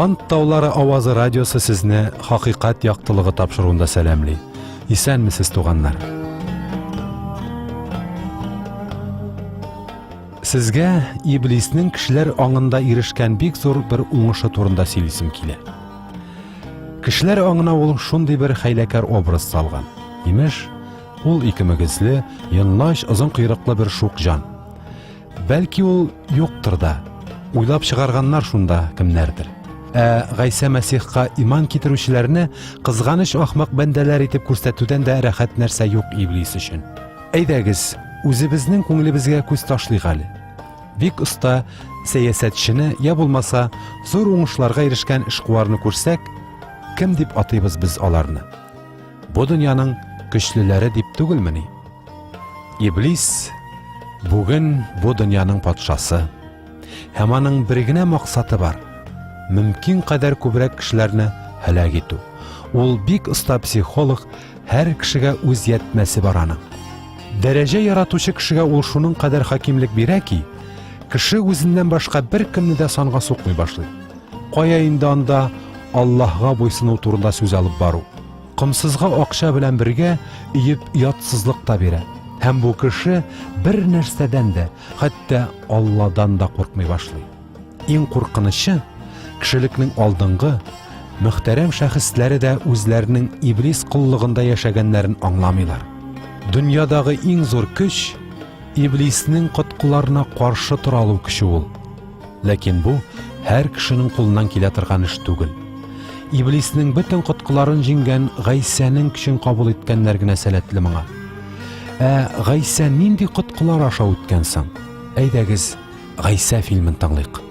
Ант таулары авазы радиосы сезне хакыйкать яктылыгы тапшыруында сәламли. Исәнмесез, туганнар. Сезгә иблиснең кешеләр аңында ирешкән бик зур бер уңышы турында сөйлисем килә. Кешеләр аңына ул шундый бер хәйләкәр образ салган. Имеш, ул ике мөгезле, йонлач, озын койрыклы бер шук җан. Бәлки ул юктыр да. Уйлап чыгарганнар шунда кемнәрдер. Ә Гайсә Мәсихка иман китерүчеләрне кызганыч ахмак бәндәләр итеп күрсәтүдән дә рәхәт нәрсә юк иблис өчен. Әйдәгез, үзебезнең күңелебезгә күз ташлыйк әле. Бик оста сәясәтчене я булмаса зур уңышларга ирешкән эшкуарны күрсәк, кем дип атыйбыз без аларны? Бу дөньяның көчлеләре дип түгелмени? Иблис бүген бу дөньяның патшасы. Һәм аның бер генә максаты бар. Мөмкин кадәр күбрәк кешеләрне һәлак итү. Ул бик оста психолог, һәр кешегә үз ятмәсе бар аның. Дәрәҗә яратучы кешегә ул шуның кадәр хакимлек бирә ки, кеше үзеннән башка беркемне дә санга сукмый башлый. Кая инде анда Аллаһга буйсыну турында сүз алып бару? Комсызга акча белән бергә өеп оятсызлык та бирә. Һәм бу кеше бер нәрсәдән дә, хәтта Алладан да куркмый башлый. Иң куркынычы, кешелекнең алдынгы, мөхтәрәм шәхесләре дә үзләренең иблис коллыгында яшәгәннәрен аңламыйлар. Дөньядагы иң зур көч иблиснең коткыларына каршы тора алу көче ул. Ләкин бу һәр кешенең кулыннан килә торган эш түгел. Иблиснең бөтен коткыларын җиңгән Гайсәнең көчен кабул иткәннәр генә сәләтле моңа. Ә Гайсә нинди коткылар аша үткән соң? Әйдәгез, Гайсә фильмын тыңлыйк.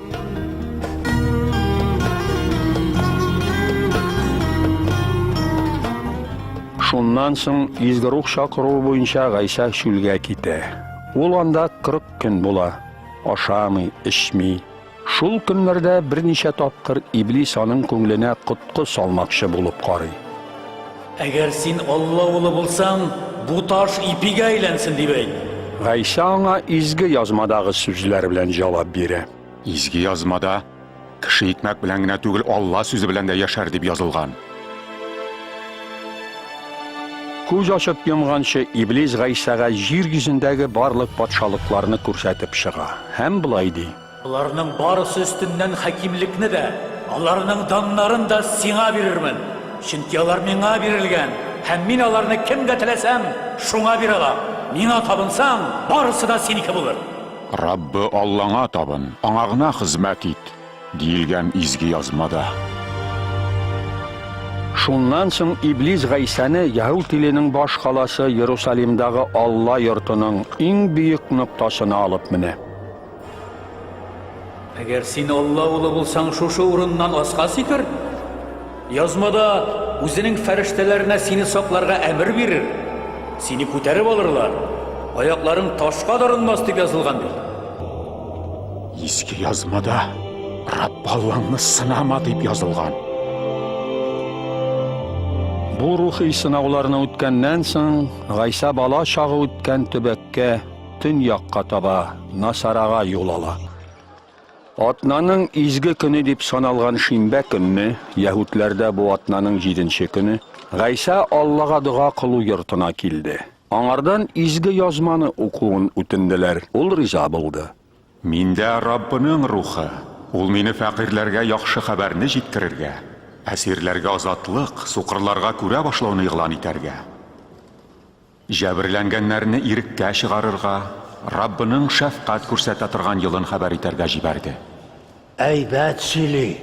Шуннан соң Изге Рух чакыруы буенча Гайсә чүлгә китә. Ул анда 40 көн була. Ашамый, эчми. Шул көннәрдә берничә тапкыр Иблис аның күңеленә коткы салмакчы булып карый. Әгәр син Алла улы булсаң, бу таш ипигә әйләнсен, дип әйт. Гайсә аңа Изге Язмадагы сүзләр белән җавап бирә. Изге Язмада, Кеше икмәк белән генә түгел, Алла сүзе белән дә яшәр, дип язылган. Күз ачып йомганчы Иблис Гайсәгә җир йөзендәге барлык патшалыкларны күрсәтеп чыга һәм болай ди. Боларның барысы өстеннән хакимлекне дә, аларның даннарын да сиңа бирермен, чөнки алар миңа бирелгән, һәм мин аларны кемгә теләсәм, шуңа бирә алам. Миңа табынсаң, барысы да синеке булыр. Раббы Аллаңа табын, аңа гына хезмәт ит, диелгән Изге Язмада. Шуннан соң Иблис Гайсәне Яһүд иленең баш каласы Иерусалимдагы Алла йортының иң бөек ноктасына алып менә. Әгәр син Алла улы булсаң, шушы урыннан аска сикер. Язмада үзенең фәрештәләренә сине сакларга әмер бирер, сине күтәреп алырлар, аякларың ташка дарынмас дип язылган бит. Изге Язмада Рабб Аллаңны сынама дип язылган. Бу рухи сынауларны үткәннән соң, Гайсә бала чагы үткән төбәккә, төньякка таба, Насарага юл ала. Атнаның изге көне дип саналган шимбә көнне, яһүдләрдә бу атнаның җиденче көне, Гайсә Аллага дога кылу йортына килде. Аңардан Изге Язманы укуын үтенделәр, ул риза булды. Миндә Раббының Рухы, Ул мине фәкыйрьләргә яхшы хәбәрне җиткерергә, әсирләргә азатлык, сукырларга күрә башлауны игълан итәргә, Җәберләнгәннәрне иреккә чыгарырга, Раббының шәфкать күрсәтә торган елын хәбәр итәргә җибәрде. Әйбәт сөйли.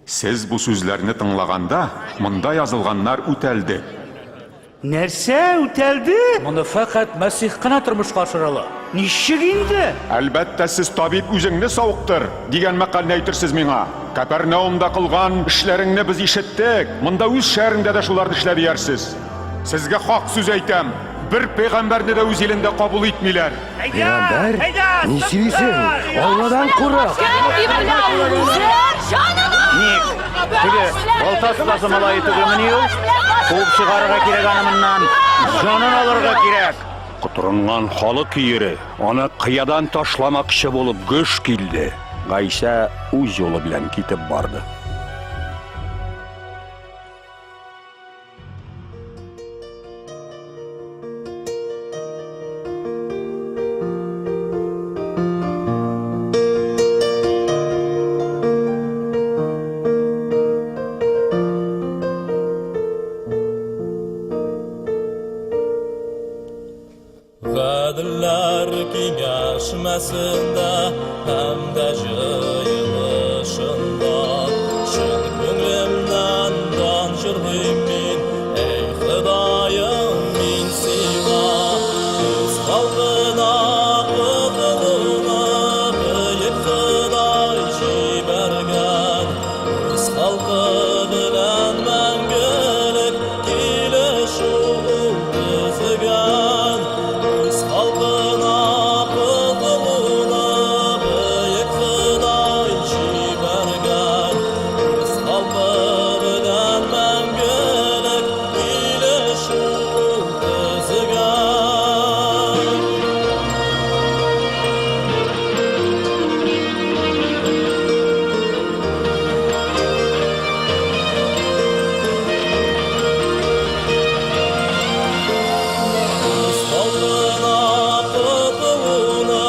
Сез бу сүзләрне тыңлаганда, монда язылганнар үтәлде. Нәрсә, үтәлде? Моны фәкать Мәсих кына тормышка ашыра ала. Ничек инде? Әлбәттә, сез табиб үзеңне савыктыр, дигән мәкальне әйтерсез миңа. Кәпәрнәумда кылган эшләреңне без ишеттек, монда үз шәһәреңдә дә шуларны эшлә диярсез. Сезгә хак сүз әйтәм, бер пәйгамбәрне дә үз илендә кабул итмиләр. Пәйгамбәр? Ни сөйлисең? Алладан курык! Ник? Теге балта остасы малае түгелмени ул? Куып чыгарырга кирәк аны моннан. Җанын алырга кирәк. Котырынган халык өере аны кыядан ташламакчы булып гөж килде. Гайсә үз юлы белән китеп барды. Киңәшмәсендә һәм дә җыелышында чын күңелемнән дан җырлыйм мин, әй Ходаем, мин сиңа. Үз халкына котылуны бөек Ходай җибәргән. Үз халкы белән мәңгелек килешү ул төзегән. Үз халкына котылуны бөек Ходай җибәргән. Үз халкы белән мәңгелек килешү ул төзегән. Үз халкына котылуны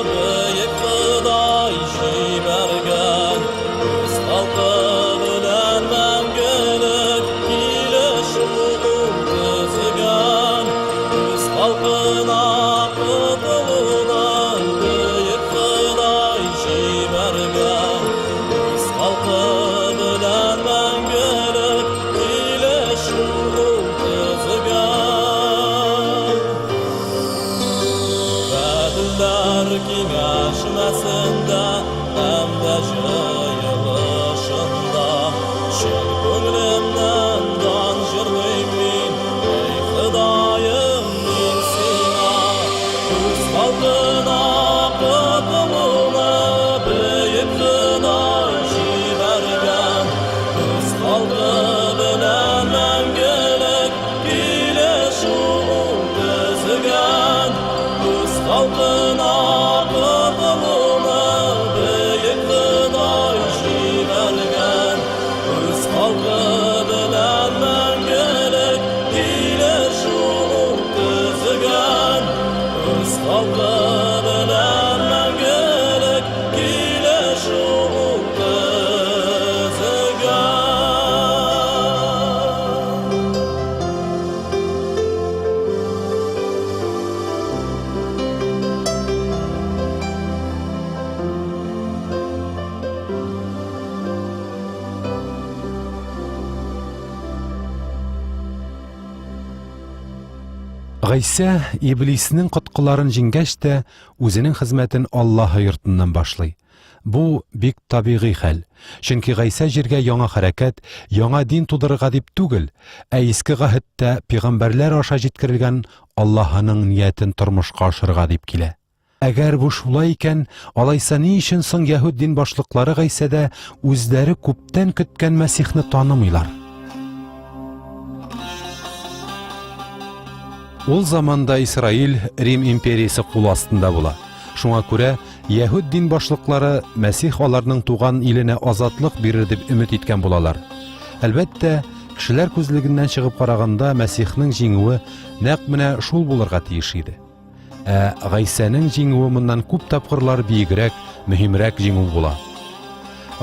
бөек Ходай җибәргән. Үз халкы белән мәңгелек килешү ул төзегән. Үз халкына котылуны бөек Ходай җибәргән. Үз халкы белән мәңгелек килешү ул төзегән. Гаделләр киңәшмәсендә һәм дә җыелышында чын күңелемнән дан җырлыйм мин, әй Ходаем, мин сиңа. Үз халкына котылуны бөек Ходай җибәргән. Үз халкы белән мәңгелек килешү ул төзегән. Үз халкына котылуны бөек Ходай җибәргән. Үз халкы белән мәңгелек килешү ул төзегән. Үз халкы белән мәңгелек килешү ул төзегән. Гайсә иблиснең коткыларын җиңгәч тә, үзенең хезмәтен Аллаһы йортыннан башлый. Бу бик табигый хәл. Чөнки Гайсә җиргә яңа хәрәкәт, яңа дин тудырырга дип түгел, ә иске гаһедтә пигамбәрләр аша җиткерелгән Аллаһының ниятен тормышка ашырырга дип килә. Әгәр бу шулай икән, алайса ни өчен соң яһүд дин башлыклары Гайсәдә үзләре күптән көткән Мәсихне танымыйлар? Ул заманда Исраил Рим империясе кул астында була. Шуңа күрә яһүд дин башлыклары Мәсих аларның туган иленә азатлык бирер дип өмет иткән булалар. Әлбәттә, кешеләр күзлегеннән чыгып караганда Мәсихнең җиңүе нәкъ менә шул булырга тиеш иде. Ә Гайсәнең җиңүе моннан күп тапкырлар биегрәк, мөһимрәк җиңү була.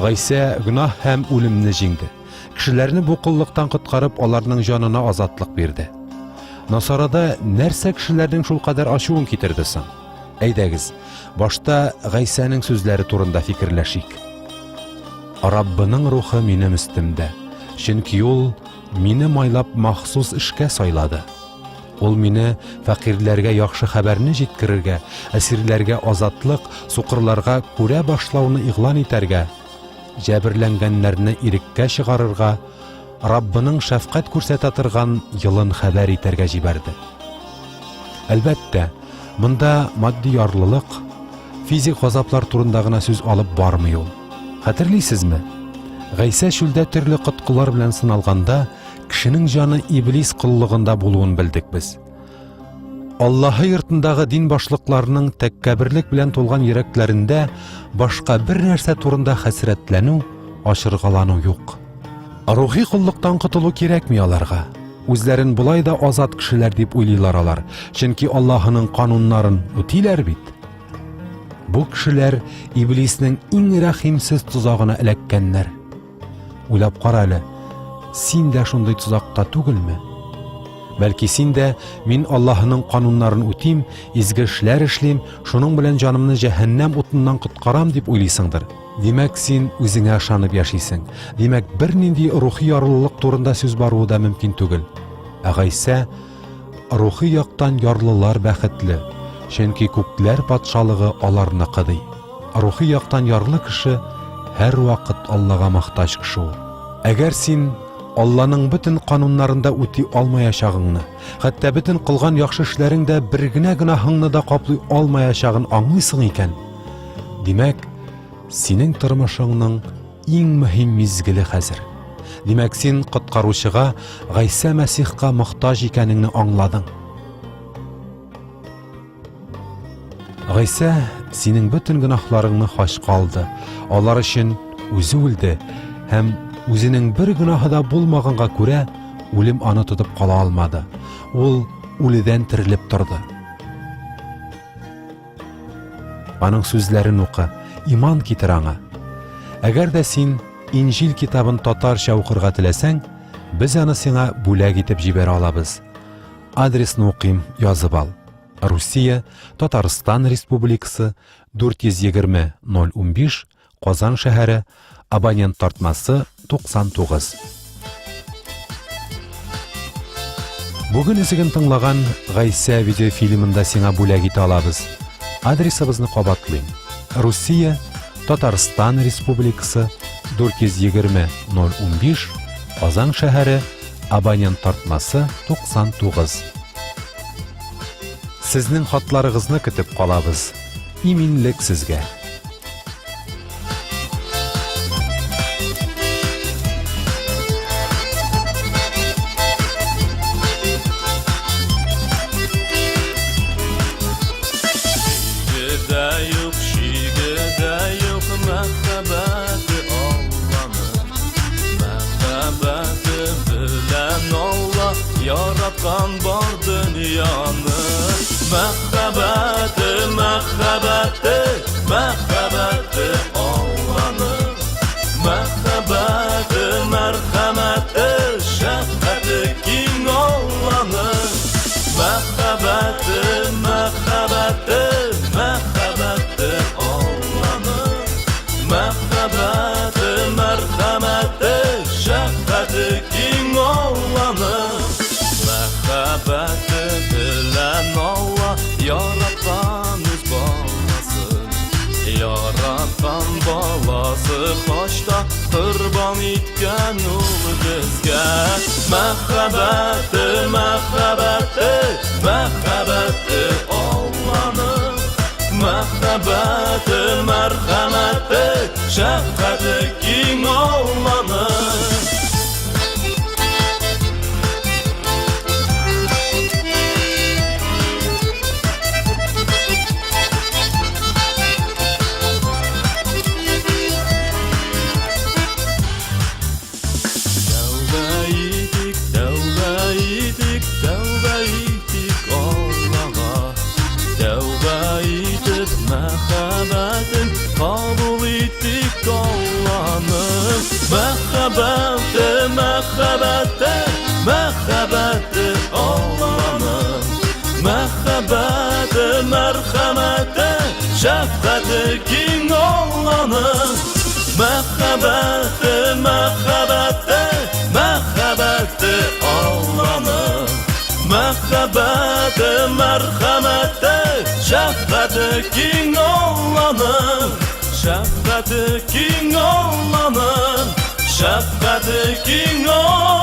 Гайсә гөнаһ һәм үлемне җиңде. Кешеләрне бу коллыктан коткарып, аларның җанына азатлык бирде. Насарада нәрсә кешеләрнең шулкадәр ачуын китерде соң? Әйдәгез, башта Гайсәнең сүзләре турында фикерләшик. Раббының рухы минем өстемдә, чөнки ул мине майлап махсус эшкә сайлады. Ул мине фәкыйрьләргә яхшы хәбәрне җиткерергә, әсирләргә азатлык, сукырларга күрә башлауны игълан итәргә, җәберләнгәннәрне иреккә чыгарырга, Раббының шәфкать күрсәтә торган елын хәбәр итәргә җибәрде. Әлбәттә, монда матди ярлылык, физик газаплар турында гына сүз алып бармый ул. Хәтерлисезме? Гайсә чүлдә төрле коткылар белән сыналганда, Кешенең җаны иблис коллыгында булуын белдек без. Аллаһы йортындагы дин башлыкларының тәккәберлек белән тулган йөрәкләрендә башка бер нәрсә турында хәсрәтләнү, ачыргалану юк. Рухи коллыктан котылу кирәкми аларга. Үзләрен болай да азат кешеләр дип уйлыйлар алар, чөнки Аллаһының кануннарын үтиләр бит. Бу кешеләр иблиснең иң рәхимсез тозагына эләккәннәр. Уйлап кара әле, син дә шундый тозакта түгелме? Бәлки син дә мин Аллаһының кануннарын үтим, изге эшләр эшлим, шуның белән җанымны җәһәннәм утыннан коткарам дип уйлыйсыңдыр. Димәк, син үзеңә ышанып яшисең. Димәк, бернинди рухи ярлылык турында сүз баруы да мөмкин түгел. Ә Гайсә рухи яктан ярлылар бәхетле, чөнки күкләр патшалыгы аларныкы ди. Рухи яктан ярлы кеше һәрвакыт Аллага мохтаҗ кеше ул. Әгәр син Алланың бөтен кануннарын да үти алмаячагыңны, хәтта бөтен кылган яхшы эшләрең дә бер генә гөнаһыңны да каплый алмаячагын аңлыйсың икән, димәк, синең тормышыңның иң мөһим мизгеле хәзер. Димәк, син коткаручыга, Гайсә Мәсихка мохтаҗ икәнеңне аңладың. Гайсә синең бөтен гөнаһларыңны хачка алды. Алар өчен үзе үлде һәм үзенең бер гөнаһы да булмаганга күрә, үлем аны тотып кала алмады. Ул үледән терелеп торды. Аның сүзләрен укы, иман китер аңа. Әгәр дә син Инҗил китабын татарча укырга теләсәң, без аны сиңа бүләк итеп җибәрә алабыз. Адресны укыйм, язып ал. Русия, Татарстан Республикасы, 420 015, Казан шәһәре, абонент тартмасы 99. Бүген өзеген тыңлаган Гайсә видеофильмында сиңа бүләк итә алабыз. Адресыбызны кабатлыйм. Русия, Татарстан Республикасы, 420 015, Казан шәһәре, Абонент тартмасы 99. Сезнең хатларыгызны көтеп калабыз. Иминлек сезгә! Яраткан бар дөньяны. Мәхәббәте, мәхәббәте, мәхәббәте Алланың. Мәхәббәте, мәрхәмәте, шәфкате киң Алланың. Мәхәббәте, мәхәббәте, мәхәббәте Алланың. Мәхәббәте, мәрхәмәте, шәфкате киң Алланың. Мәхәббәте белән Алла яраткан үз баласын. Яраткан баласы хачта корбан иткән ул безгә. Мәхәббәте, мәхәббәте, мәхәббәте Алланың. Мәхәббәте, мәрхәмәте, шәфкате киң Алланың. Тәүбә итик, тәүбә итик, тәүбә итик Аллага. Тәүбә итеп мәхәббәтен кабул итик Алланың. Мәхәббәте, мәхәббәте, мәхәббәте Алланың. Мәхәббәте, мәрхәмәте, шәфкате киң Алланың. Мәхәббәте, мәхәббәте, мәхәббәте Алланың. Мәхәббәте, мәрхәмәте, шәфкате киң Алланың. Шәфкате киң Алланың. Шәфкате киң Алланың.